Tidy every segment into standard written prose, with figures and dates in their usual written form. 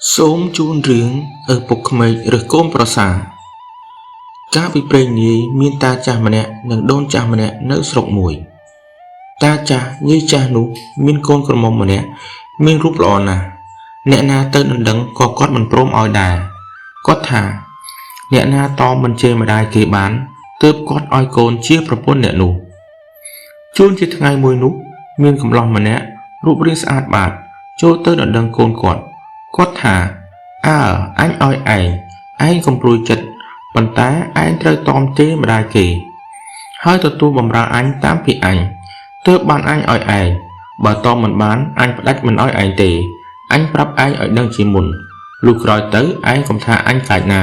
សូមជូនរឿងឪពុកក្មេកឬកូនប្រសាកាលពីព្រេងនាយមានតាចាស់ម្នាក់និងដូនចាស់ម្នាក់នៅស្រុកមួយតាចាស់យាយចាស់នោះមានកូនក្រមុំម្នាក់មានរូបល្អណាស់អ្នកណាទៅដណ្ដឹងក៏គាត់មិនព្រមឲ្យដែរគាត់ថាអ្នកណាតមមិនជេរម្ដាយគេបានទើបគាត់ឲ្យកូនជាប្រពន្ធអ្នកនោះជួនជាថ្ងៃមួយនោះមានកំឡោះម្នាក់រូបរាងស្អាតបាតចូលទៅដណ្ដឹងកូនគាត់គាត់ថា អើអញឲ្យឯងឯងកុំព្រួយចិត្តប៉ុន្តែឯងត្រូវតอมជេរម្ដាយគេហើយទទួលបម្រើអញតាមពីអញទើបបានអញឲ្យឯងបើតอมមិនបានអញផ្ដាច់មិនឲ្យឯងទេអញប្រាប់ឯងឲ្យដឹងជាមុនលុះក្រោយទៅឯងកុំថាអញកាចណា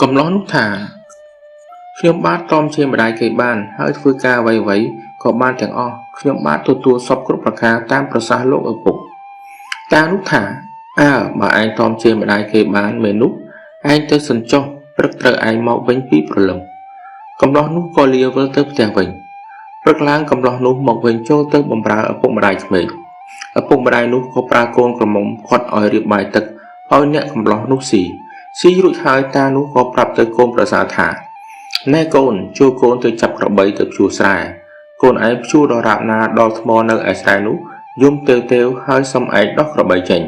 កំឡោះនោះថាខ្ញុំបាទតอมជេរម្ដាយគេបានហើយធ្វើការអ្វីៗក៏បានទាំងអស់ខ្ញុំបាទទទួលសពគ្រប់ប្រការតាមប្រសាសន៍លោកឪពុកតានោះថាអើបើឯងតอมជេរម្ដាយគេបានមែននោះឯងទៅសញ្ចោះព្រឹកត្រូវឯងមកវិញពីព្រលឹមកំឡោះនោះក៏លាវិលទៅផ្ទះវិញព្រឹកឡើងកំឡោះនោះមកវិញចូលទៅបម្រើឪពុកម្ដាយក្មេកឪពុកម្ដាយនោះក៏ប្រើកូនក្រមុំគាត់ឲ្យរៀបបាយទឹកឲ្យអ្នកកំឡោះនោះស៊ីស៊ីរួចហើយតានោះក៏ប្រាប់ទៅកូនប្រសាថាណែកូនជួកូនទៅចាប់ក្របីទៅភ្ជួរស្រែកូនឯងភ្ជួរដល់រាបណាដល់ថ្មនៅឯស្រែនោះយំទេវទេវហើយសុំឯងដោះក្របីចេញ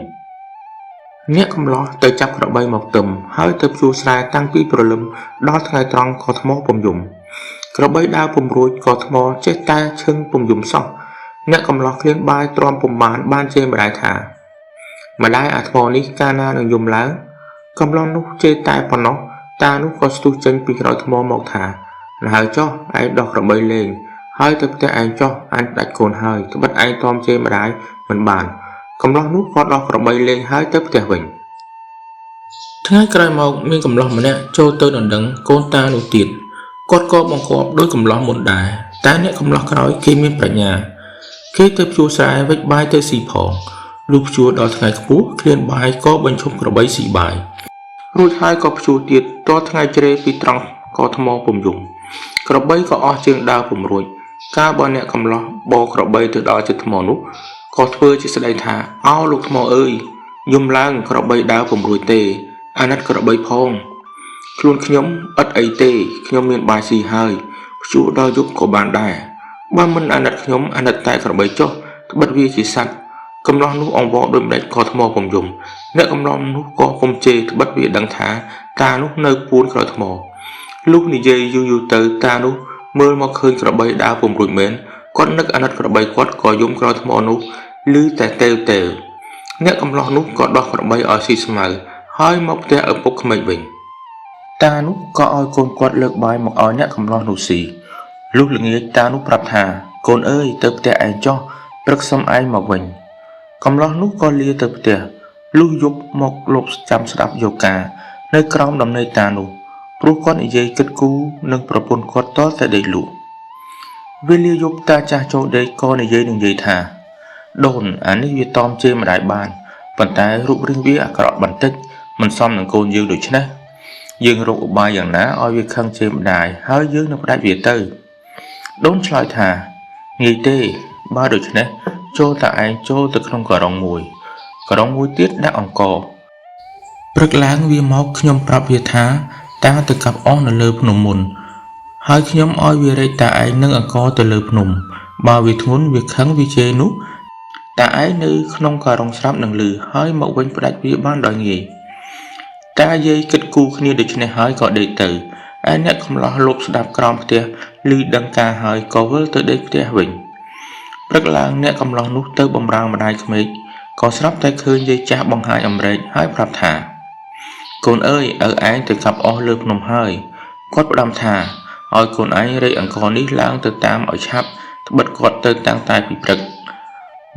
អ្នកកំឡោះទៅចាប់ក្របីមកទឹមហើយទៅភ្ជួរស្រែតាំងពីព្រលឹមដល់ថ្ងៃត្រង់ក៏ថ្មពុំយំក្របីដើរពុំរួចក៏ថ្មចេះតែឈឹងពុំយំសោះអ្នកកំឡោះឃ្លានបាយទ្រាំពុំបានបានជេរម្ដាយថាម្ដាយអាថ្មនេះកាលណានឹងយំឡើងកំឡោះនោះជេរតែប៉ុណ្ណោះតានោះក៏ស្ទុះចេញពីក្រោយថ្មមកថាហើយចុះឯងដោះក្របីលេងហើយទៅផ្ទះឯងចុះអញផ្ដាច់កូនហើយត្បិតឯងតอมជេរម្ដាយមិនបានកំឡោះនោះក៏ដោះក្របីលេងហើយទៅផ្ទះវិញថ្ងៃក្រោយមកមានកំឡោះម្នាក់ចូលទៅដណ្ដឹងកូនតានោះទៀតគាត់ក៏បង្គាប់ដោយកំឡោះមុនដែរតែអ្នកកំឡោះក្រោយគេមានប្រាជ្ញាគេទៅភ្ជួរស្រែវិចបាយទៅស៊ីផងលុះភ្ជួរដល់ថ្ងៃខ្ពស់ឃ្លានបាយក៏បញ្ឈប់ក្របីស៊ីបាយរួចហើយក៏ភ្ជួរទៀតតថ្ងៃជ្រេពីត្រង់ក៏ថ្មពុំយំក្របីក៏អស់ជើងដើរពុំរួចកាលបើអ្នកកំឡោះបរក្របីទៅដល់ចិត្តថ្មនោះក៏ធ្វើជាស្ដីថាអោលោកថ្មអើយយំឡើងក្របីដើរពុំរួចទេអាណិតក្របីផងខ្លួនខ្ញុំឥតអីទេខ្ញុំមានបាយស៊ីហើយភ្ជួរដល់យប់ក៏បានដែរបើមិនអាណិតខ្ញុំអាណិតតែក្របីចុះត្បិតវាជាសត្វកំឡោះនោះអង្វរដូចម្ដេចក៏ថ្មពុំយំអ្នកកំឡោះនោះក៏ពុំជេរត្បិតវាដឹងថាតានោះនៅពួនក្រោយថ្មលុះនិយាយយូរៗទៅតានោះមើលមកឃើញក្របីដើរពុំរួចមែនគាត់នឹកអាណិតក្របីគាត់ក៏យំក្រោយថ្មនោះឮតែតេវតេវអ្នកកំឡោះនោះក៏ដោះក្របីឲ្យស៊ីស្មៅហើយមកផ្ទះឪពុកក្មេកវិញតានោះក៏ឲ្យកូនគាត់លើកបាយមកឲ្យអ្នកកំឡោះនោះស៊ីលុះល្ងាចតានោះប្រាប់ថាកូនអើយទៅផ្ទះឯងចុះព្រឹកសុំឯងមកវិញកំឡោះនោះក៏លាទៅផ្ទះលុះយប់មកលបចាំស្ដាប់យកការនៅក្រោមដំណេកតានោះព្រោះគាត់និយាយគិតគូរនឹងប្រពន្ធគាត់តតែដេកលក់វេលាយប់តាចាស់ចូលដេកក៏និយាយនឹងយាយថាដូនអានេះវាតอมជេរម្ដាយបានប៉ុន្តែរូបរាងវាអាក្រក់បន្តិចមិនសមនឹងកូនយើងដូច្នេះយើងរកឧបាយយ៉ាងណាឲ្យវាខឹងជេរម្ដាយហើយយើងនឹងផ្ដាច់វាទៅដូនឆ្លើយថាងាយទេបើដូច្នេះចូលតែឯងចូលទៅក្នុងការុងមួយការុងមួយទៀតដាក់អង្ករព្រឹកឡើងវាមកខ្ញុំប្រាប់វាថាតាទៅកាប់អស់នៅលើភ្នំមុនហើយខ្ញុំឲ្យវារែកតាឯងនឹងអង្ករទៅលើភ្នំបើវាធ្ងន់វាខឹងវាជេរនោះតាឯងនៅក្នុងការុងស្រាប់នឹងលឺហើយមកវិញផ្ដាច់វាបានដោយងាយតាយាយគិតគូរគ្នាដូច្នេះហើយក៏ដេកទៅឯអ្នកកំឡោះលបស្ដាប់ក្រោមផ្ទះឮដឹងការហើយក៏វិលទៅដេកផ្ទះវិញព្រឹកឡើងអ្នកកំឡោះនោះទៅបំរើម្ដាយក្មេកក៏ស្រាប់តែឃើញយាយចាស់បង្ហាញអំរែកហើយប្រាប់ថាកូនអើយឪឯងទៅកាប់អស់លើភ្នំហើយគាត់ផ្ដាំថាឲ្យកូនឯងរែកអង្ករនេះឡើងទៅតាមឲ្យឆាប់ត្បិតគាត់ទៅតាំងតែពីព្រឹក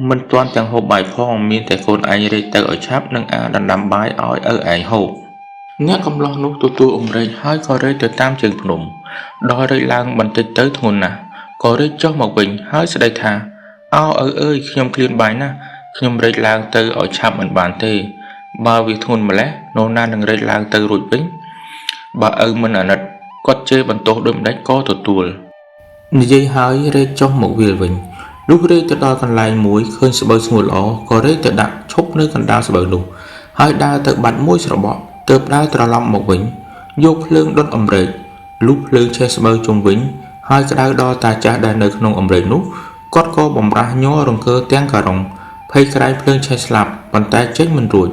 មិនទាន់ទាំងហូបបាយផងមានតែកូនឯងរែកទៅឲ្យឆាប់និងអាដណ្ដាំបាយឲ្យឪឯងហូបអ្នកកំឡោះនោះទទួលអម្រែកហើយក៏រែកទៅតាមជើងភ្នំដល់រែកឡើងបន្តិចទៅធ្ងន់ណាស់ក៏រែកចុះមកវិញហើយស្ដីថាអោឪអើយខ្ញុំឃ្លានបាយណាស់ខ្ញុំរែកឡើងទៅឲ្យឆាប់មិនបានទេបើវាធ្ងន់ម្ល៉េះនរណានឹងរែកឡើងទៅរួចវិញបើឪមិនអាណិតគាត់ជេរបន្ទោសដូចម្ដេចក៏ទទួលនិយាយហើយរែកចុះមកវាលវិញលុះរែកទៅដល់កន្លែងមួយឃើញស្បូវស្ងួតល្អក៏រែកទៅដាក់ឈ ប់នៅកណ្ដាលស្បូវនោះ ហើយដើរទៅបាត់មួយស្របក់ទើបដើរត្រឡប់មកវិញ យកភ្លើងដុតអម្រែក លុះភ្លើងឆេះស្បូវជុំវិញ ហើយក្ដៅដល់តាចាស់ដែលនៅក្នុងអម្រែកនោះ គាត់ក៏បម្រាស់ញ័ររង្គើទាំងការុង ភ័យក្រែងភ្លើងឆេះស្លាប់ ប៉ុន្តែចេញមិនរួច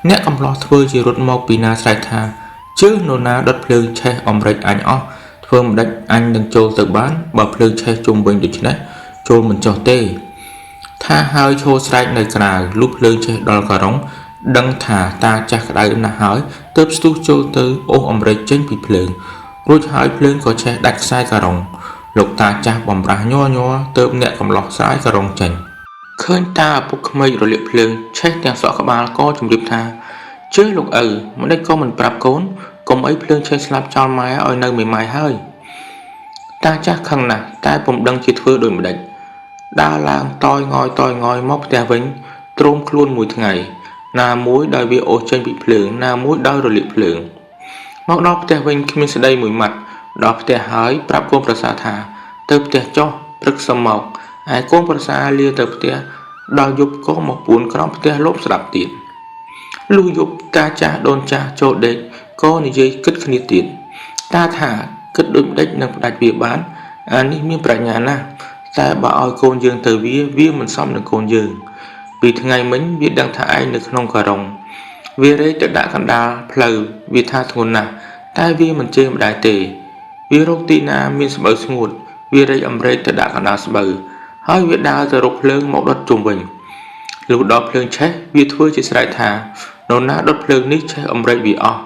អ្នកកំលោះធ្វើជារត់មកពីណាស្រែកថា ជើនរណាដុតភ្លើងឆេះអម្រែកអញអស់ ធ្វើម្ដេចអញនឹងចូលទៅបាន បើភ្លើងឆេះជុំវិញដូច្នេះ ចូលមិនចុះទេ ថាហើយឈរស្រែកនៅក្រៅ លុះភ្លើងឆេះដល់ការុង ដឹងថាតាចាស់ក្ដៅណាស់ហើយ ទើបស្ទុះចូលទៅអូសអម្រែកចេញពីភ្លើង រួចហើយភ្លើងក៏ឆេះដាច់ខ្សែការុង លោកតាចាស់បំរាស់ញ័រៗទើបអ្នកកំលោះស្រាយការុងចេញ ឃើញតាឪពុកក្មេករលាកភ្លើងឆេះទាំងសក់ក្បាលក៏ជម្រាបថា ជើលោកឪ ម្ដេចក៏មិនប្រាប់កូន កុំអីភ្លើងឆេះស្លាប់ចោលម៉ែឲ្យនៅមេម៉ាយហើយ តាចាស់ខឹងណាស់តែពុំដឹងជាធ្វើដូចម្ដេច ដើរឡើងតយងយៗមកផ្ទះវិញ ទ្រោមខ្លួនមួយថ្ងៃ ណាមួយដោយវាអូសចេញពីភ្លើង ណាមួយដោយរលាកភ្លើង មកដល់ផ្ទះវិញគ្មានស្ដីមួយម៉ាត់ ដល់ផ្ទះហើយប្រាប់កូនប្រសាថា ទៅផ្ទះចុះព្រឹកសឹមមក ឯកូនប្រសាលាទៅផ្ទះ ដល់យប់ក៏មកពួនក្រោមផ្ទះលបស្ដាប់ទៀត លុះយប់តាចាស់ដូនចាស់ចូលដេកក៏និយាយគិតគ្នាទៀត តាថាគិតដូចម្ដេចនឹងផ្ដាច់វាបាន អានេះមានប្រាជ្ញាណាស់ តែបើឲ្យកូនយើងទៅវា វាមិនសមនឹងកូនយើង ពីថ្ងៃមិញវាដឹងថាឯងនៅក្នុងការុង វារែកទៅដាក់កណ្ដាលផ្លូវវាថាធ្ងន់ណាស់ តែវាមិនជេរម្ដាយទេ វារកទីណាមានស្បូវស្ងួត វារែកអម្រែកទៅដាក់កណ្ដាលស្បូវ ហើយវាដើរទៅរកភ្លើងមកដុតជុំវិញ លុះដល់ភ្លើងឆេះវាធ្វើជាស្រែកថា នរណាដុតភ្លើងនេះឆេះអម្រែកវាអស់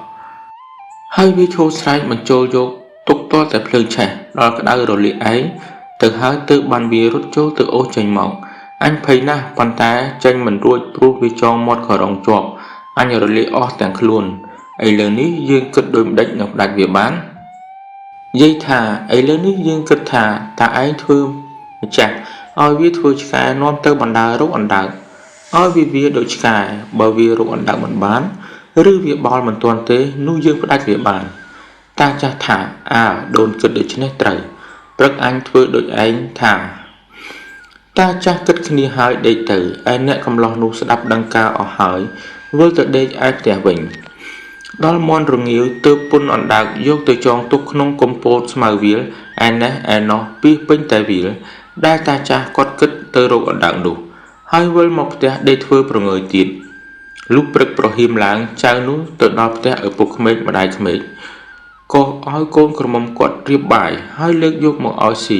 ហើយវាឈរស្រែកបញ្ចូលយកទុកទាល់តែភ្លើងឆេះដល់ក្ដៅរលាកឯងទៅហើយទើបបានវារត់ចូលទៅអូសចេញមក អញភ័យណាស់ប៉ុន្តែចេញមិនរួចព្រោះវាចងមាត់ការុងជាប់ អញរលាកអស់ទាំងខ្លួន ឥឡូវនេះយើងគិតដូចម្ដេចនឹងផ្ដាច់វាបាន យាយថាឥឡូវនេះយើងគិតថាតាឯងធ្វើម្ចាស់ឲ្យវាធ្វើឆ្កែនាំទៅបណ្ដើររកអណ្ដើក ឲ្យវាវាដូចឆ្កែ បើវារកអណ្ដើកមិនបាន ឬវាបោលមិនទាន់ទេ នោះយើងផ្ដាច់វាបាន តាចាស់ថាអើដូនគិតដូច្នេះត្រូវ ព្រឹកអញធ្វើដូចឯងថា តាចាស់គិតគ្នាហើយដេកទៅ ឯអ្នកកំលោះនោះស្ដាប់ដឹងការអស់ហើយ វិលទៅដេកឯផ្ទះវិញ ដល់មាន់រងាវទើបពន់អណ្ដើកយកទៅចងទុកក្នុងគុម្ពោតស្មៅវាល ឯណេះឯណោះពាសពេញតែវាល ដែលតាចាស់គាត់គិតទៅរកអណ្ដើកនោះ ហើយវិលមកផ្ទះដេកធ្វើព្រងើយទៀត លុះព្រឹកព្រហៀមឡើងចៅនោះទៅដល់ផ្ទះឪពុកក្មេកម្ដាយក្មេក ក៏ឲ្យកូនក្រមុំគាត់រៀបបាយ ហើយលើកយកមកឲ្យស៊ី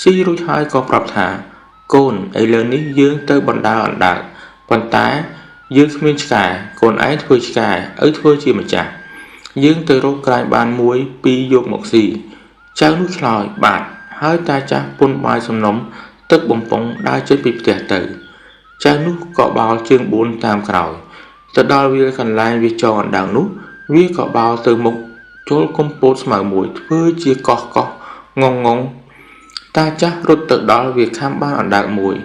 ស៊ីរួចហើយក៏ប្រាប់ថា កូនឥឡូវនេះយើងទៅបណ្ដើរអណ្ដើក ប៉ុន្តែយើងគ្មានឆ្កែ កូនឯងធ្វើឆ្កែ ឪធ្វើជាម្ចាស់ យើងទៅរកក្រាញបានមួយពីរយកមកស៊ី ចៅនោះឆ្លើយបាទ ហើយតាចាស់ពន់បាយសំណុំទឹកបំពង់ដើរចេញពីផ្ទះទៅ ចៅនោះក៏បោលជើងបួនតាមក្រោយ ទៅដល់វាលកន្លែងវាចងអណ្ដើកនោះ វាក៏បោលទៅមុខចូលគុម្ពោតស្មៅមួយធ្វើជាកោះកោះងងង តាចាស់រត់ទៅដល់វាខាំបានអណ្ដើកមួយ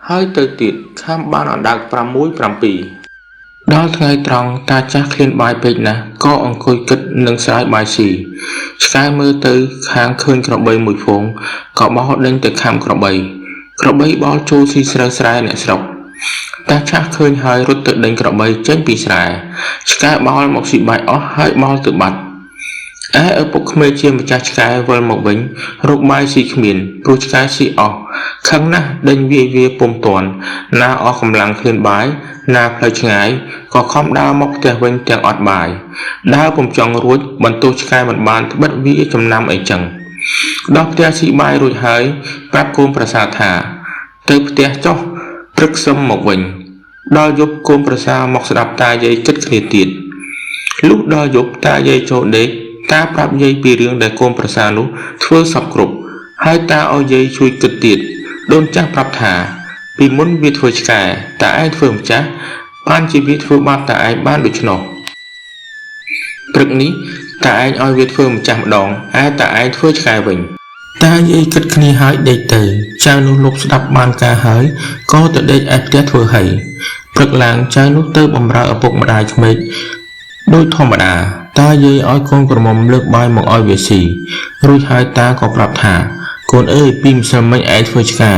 ហើយទៅទៀតខាំបានអណ្ដើក6 7ដល់ថ្ងៃត្រង់តាចាស់ឃ្លានបាយពេកណាស់ក៏អង្គុយគិតនឹងស្រាយបាយស៊ី ឆ្កែមើលទៅខាងឃើញក្របីមួយហ្វូងក៏បោលដេញទៅខាំក្របី ក្របីបោលចូលស៊ីស្រូវស្រែអ្នកស្រុក តាចាស់ឃើញហើយរត់ទៅដេញក្របីចេញពីស្រែ ឆ្កែបោលមកស៊ីបាយអស់ហើយបោលទៅបាត់ ឯឪពុកក្មេកជាម្ចាស់ឆ្កែវិលមកវិញរកបាយស៊ីគ្មាន ព្រោះឆ្កែស៊ីអស់ ខឹងណាស់ដេញវាយវាពុំទាន់ ណាអស់កម្លាំងឃ្លានបាយ ណាផ្លូវឆ្ងាយ ក៏ខំដើរមកផ្ទះវិញទាំងអត់បាយ ដើរពុំចង់រួចបន្ទោសឆ្កែមិនបានត្បិតវាចំណាំអីចឹង ដល់ផ្ទះស៊ីបាយរួចហើយប្រាប់កូនប្រសាថា ទៅផ្ទះចុះព្រឹកសឹមមកវិញ ដល់យប់កូនប្រសាមកស្ដាប់តាយាយគិតគ្នាទៀត លុះដល់យប់តាយាយចូលដេក តាប្រាប់យាយពីរឿងដែលកូនប្រសានោះធ្វើសព្វគ្រប់ ហើយតាឲ្យយាយជួយគិតទៀត ដូនចាស់ប្រាប់ថា ពីមុនវាធ្វើឆ្កែ តាឯងធ្វើម្ចាស់ បានជាវាធ្វើបាបតាឯងបានដូច្នោះ ព្រឹកនេះតាឯងឲ្យវាធ្វើម្ចាស់ម្ដង ឯតាឯងធ្វើឆ្កែវិញ តាយាយគិតគ្នាហើយដេកទៅ ចៅនោះលុបស្ដាប់បានការហើយ ក៏ទៅដេកឯផ្ទះធ្វើហី ព្រឹកឡើងចៅនោះទៅបម្រើឪពុកម្ដាយក្មេកដូចធម្មតា តាយាយឲ្យកូនក្រមុំលើកបាយមកឲ្យវាស៊ី រួចហើយតាក៏ប្រាប់ថា កូនអើយពីម្សិលមិញឯងធ្វើឆ្កែ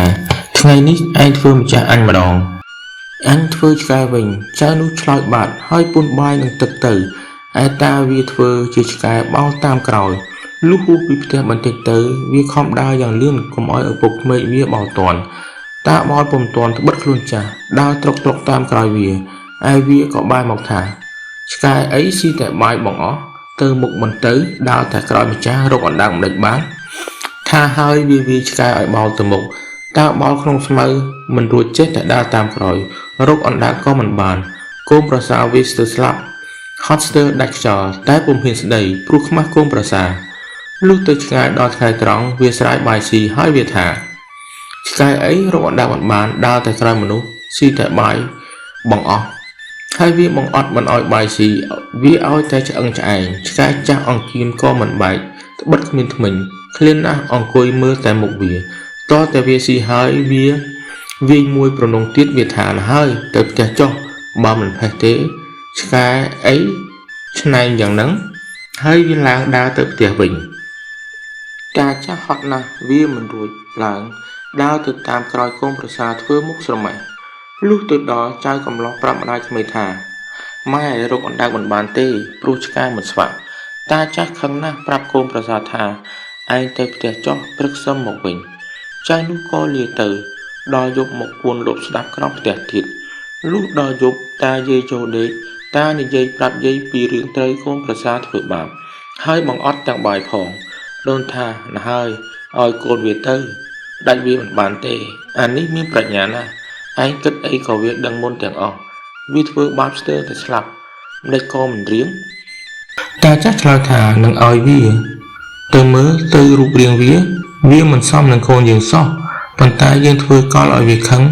ថ្ងៃនេះឯងធ្វើម្ចាស់អញម្ដង។ អញធ្វើឆ្កែវិញចៅនោះឆ្លើយបាទហើយពូនបាយនឹងទឹកទៅឯតាវាធ្វើជាឆ្កែបោលតាមក្រោយលុះហួសពីផ្ទះបន្តិចទៅវាខំដើរយ៉ាងលឿនកុំឲ្យឪពុកក្មេកវាបោលទាន់តាបោលពុំទាន់ត្បិតខ្លួនចាស់ដើរត្រុកត្រុកតាមក្រោយវាឯវាក៏បែរមកថាឆ្កែអីស៊ីតែបាយបងអស់ទៅមុខមិនទៅដើរតែក្រោយម្ចាស់រកអណ្ដើកមិនដេចបានថាហើយវាវាយឆ្កែឲ្យបោលទៅមុខតើបោលក្នុងស្មៅមិនរួចចេះតែដើរតាមក្រោយរកអណ្ដើកក៏មិនបានកូនប្រសាវាស្ទើរស្លាប់ហត់ស្ទើរដាច់ខ្យល់តែពុំហ៊ានស្ដីព្រោះខ្មាស់កូនប្រសាលុះទៅឆ្ងាយដល់ថ្ងៃត្រង់វាស្រាយបាយស៊ីហើយវាថាឆ្កែអីរកអណ្ដើកមិនបានដើរតែក្រោយមនុស្សស៊ីតែបាយបងអស់ហើយវាបង្អត់មិនឲ្យបាយស៊ីវាឲ្យតែឆ្អឹងឆ្អែងឆ្កែចាស់អង្គៀមក៏មិនបែកត្បិតគ្មានធ្មេញឃ្លានណាស់អង្គុយមើលតែមុខវាតតែវាស៊ីហើយវាវាយមួយប្រនងទៀតវាថាហើយទៅផ្ទះចុះបើមិនផេះទេឆ្កែអីឆ្នែងយ៉ាងហ្នឹងហើយវាឡើងដើរទៅផ្ទះវិញតាចាស់ហត់ណាស់វាមិនរួចឡើងដើរទៅតាមក្រោយកូនប្រសាធ្វើមុខស្រមៃលុះទៅដល់ចៅកំឡោះប្រាប់ម្ដាយក្មេកថាម៉ែរកអណ្ដើកមិនបានទេព្រោះឆ្កែមិនស្វាក់តាចាស់ខឹងណាស់ប្រាប់កូនប្រសាថាឯងទៅផ្ទះចុះព្រឹកសឹមមកវិញចៅនោះក៏លាទៅដល់យប់មកគួនលបស្ដាប់ក្រោមផ្ទះទៀតលុះដល់យប់តាយាយចូលដេកតានិយាយប្រាប់យាយពីរឿងត្រូវកូនប្រសាធ្វើបាបហើយបង្អត់ទាំងបាយផងដូនថាណាហើយឲ្យកូនវាទៅដាច់វាមិនបានទេអានេះមានប្រាជ្ញាណាស់ឯងគិតអីក៏វាដឹងមុនទាំងអស់វាធ្វើបាបស្ទើរតែស្លាប់ម្ដេចក៏មិនរៀងតាចាស់ឆ្លើយថានឹងឲ្យវាទៅមើលទៅរូបរាងវាវាមិនសមនឹងកូនយើងសោះប៉ុន្តែយើងធ្វើកលឲ្យវាខឹង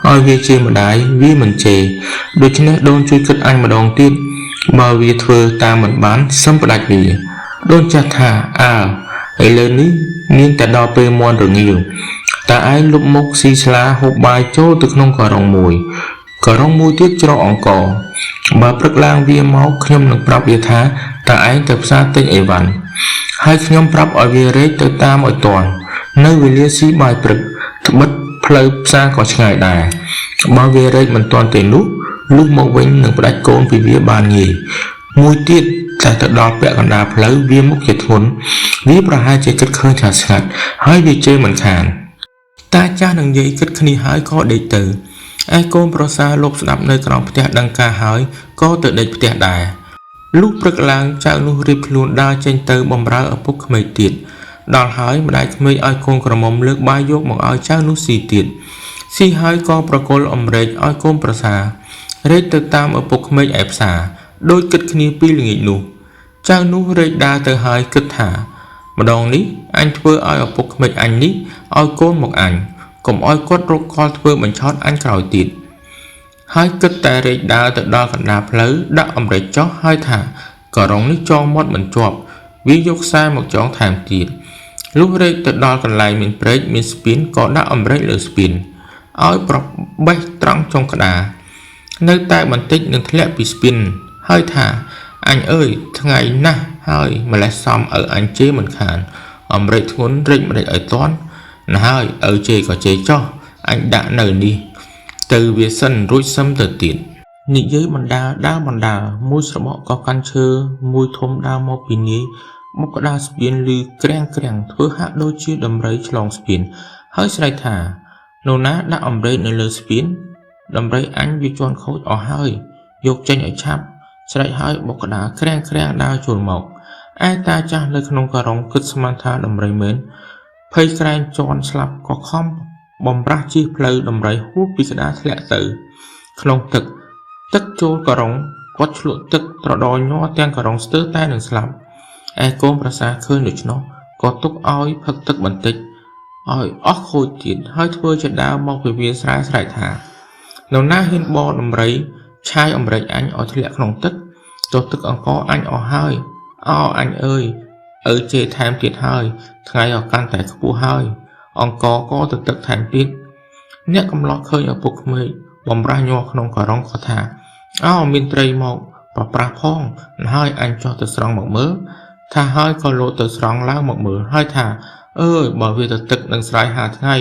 ឲ្យវាជាម្ដាយវាមិនជេរដូច្នេះដូនជួយគិតអញម្ដងទៀតបើវាធ្វើតាមមិនបានសឹមផ្ដាច់វាដូនចាស់ថាអើឥឡូវនេះមានតែដល់ពេលមន់រងាវតាឯងលុបមុខស៊ីស្លាហូបបាយចូលទៅក្នុងការុងមួយការុងមួយទៀតច្រកអង្ករបើព្រឹកឡើងវាមកខ្ញុំនឹងប្រាប់វាថាតាឯងទៅផ្សារទិញអីវ៉ាន់ហើយខ្ញុំប្រាប់ឲ្យវារែកទៅតាមឲ្យទាន់នៅវេលាស៊ីបាយព្រឹកត្បិតផ្លូវផ្សារក៏ឆ្ងាយដែរបើវារែកមិនទាន់ទេនោះលុះមកវិញនឹងផ្ដាច់កូនពីវាបានងាយមួយទៀតតែទៅដល់ពាក់កណ្ដាលផ្លូវវាមុខជាធ្ងន់វាប្រហែលជាគិតឃើញថាស្ងាត់ហើយវាជេរមិនខានតាចាស់នឹងយាយគិតគ្នាហើយក៏ដេកទៅឯកូនប្រសាលោកស្ដាប់នៅក្រោមផ្ទះដឹងការហើយក៏ទៅដេកផ្ទះដែរលុះព្រឹកឡើងចៅនោះរៀបខ្លួនដើរចេញទៅបំរើឪពុកក្មេកទៀតដល់ហើយម្ដាយក្មេកឲ្យកូនក្រមុំលើកបាយយកមកឲ្យចៅនោះស៊ីទៀតស៊ីហើយក៏ប្រគល់អម្រែកឲ្យកូនប្រសារែកទៅតាមឪពុកក្មេកឯផ្សារដោយគិតគ្នាពីល្ងាចនោះចៅនោះរែកដើរទៅហើយគិតថាម្ដងនេះអញធ្វើឲ្យឪពុកក្មេកអញនេះឲ្យកូនមកអញកុំឲ្យគាត់រកកលធ្វើបញ្ឆោតអញក្រោយទៀតហើយគិតតែរែកដើរទៅដល់កណ្ដាលផ្លូវដាក់អម្រែកចុះហើយថាការុងនេះចងមាត់មិនជាប់វាយកខ្សែមកចងថែមទៀតលុះរែកទៅដល់កន្លែងមានព្រែកមានស្ពានក៏ដាក់អម្រែកលើស្ពានឲ្យប្របេះត្រង់ចុងក្តារនៅតែបន្តិចនឹងធ្លាក់ពីស្ពានហើយថាអញអើយថ្ងៃណាស់ហើយម្លេះសមឪអញជេរមិនខានអម្រែកធ្ងន់រែកម្ដេចឲ្យទាន់ណាហើយឪជេរក៏ជេរចោះអញដាក់នៅនេះទៅវាសិនរួចសឹមទៅទៀតនិយាយបណ្ដាដើរបណ្ដាមួយស្របក់ក៏កាន់ឈើមួយធំដើរមកពីនាយបុកក្តារស្ពានឮក្រាំងក្រាំងធ្វើហាក់ដូចជាដំរីឆ្លងស្ពានហើយស្រែកថានរណាដាក់អម្រែកនៅលើស្ពានដំរីអញវាជន់ខូចអស់ហើយយកចេញឲ្យឆាប់ស្រែកហើយបុកក្តារក្រាំងក្រាំងដើរចូលមកឯតាចាស់នៅក្នុងការុងគិតស្មានថាដំរីមែនភ័យក្រែងជន់ស្លាប់ក៏ខំបំរាស់ជិះផ្លូវដំរីហួសពីក្តារធ្លាក់ទៅក្នុងទឹកទឹកចូលការុងគាត់ឆ្លក់ទឹកត្រដរញ័រទាំងការុងស្ទើរតែនឹងស្លាប់ឯកូនប្រសាឃើញដូច្នោះក៏ទុកឲ្យផឹកទឹកបន្តិចឲ្យអស់ខូចទៀតហើយធ្វើជាដើមមកពីវាស្រែស្រែកថានរណាហ៊ានបរដំរីឆាយអម្រែកអញឲ្យធ្លាក់ក្នុងទឹកទោះទឹកអង្គអញអស់ហើយអោអញអើយឪជេរថែមទៀតហើយថ្ងៃក៏កាន់តែខ្ពស់ហើយអង្គក៏ទៅទឹកថែមទៀតអ្នកកំឡោះឃើញឪពុកក្មេកបំរាស់ញ័រក្នុងការុងក៏ថាអោមានត្រីមកប្រប្រាស់ផងហើយអញចុះទៅស្រង់មកមើលថាហើយក៏លោតទៅស្រង់ឡើងមកមើលហើយថាអើយបើវាទៅទឹកនឹងស្រ័យ5ថ្ងៃ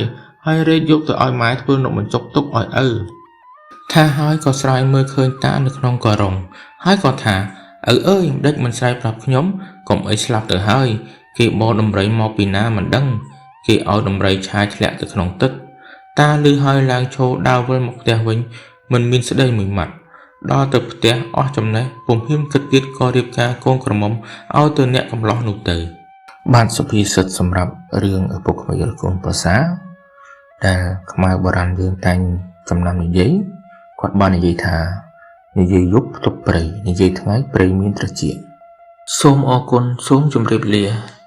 ហើយរែកយកទៅឲ្យម៉ែធ្វើនំបញ្ចុកទុកឲ្យឪ ថាហើយក៏ស្រាយមើលឃើញតានៅក្នុងការុងហើយក៏ថាឪអើយម្ដេចមិនស្រែកប្រាប់ខ្ញុំកុំអីស្លាប់ទៅហើយគេបរដំរីមកពីណាមិនដឹងគេឲ្យដំរីឆាយធ្លាក់ទៅក្នុងទឹកតាឮហើយឡើងឈរដើរវិលមកផ្ទះវិញមិនមានស្ដីមួយម៉ាត់ដល់ទៅផ្ទះអស់ចំណេះពុំហ៊ានគិតទៀតក៏រៀបការកូនក្រមុំឲ្យទៅអ្នកកំឡោះនោះទៅបាទសុភាសិតសម្រាប់រឿងឪពុកក្មេកឬកូនប្រសាដែលខ្មែរបុរាណយើងតែងចំណាំនិយាយគាត់បាននិយាយថានិយាយយប់ផ្ទប់ព្រៃនិយាយថ្ងៃព្រៃមានត្រចៀកសូមអរគុណសូមជម្រាបលា។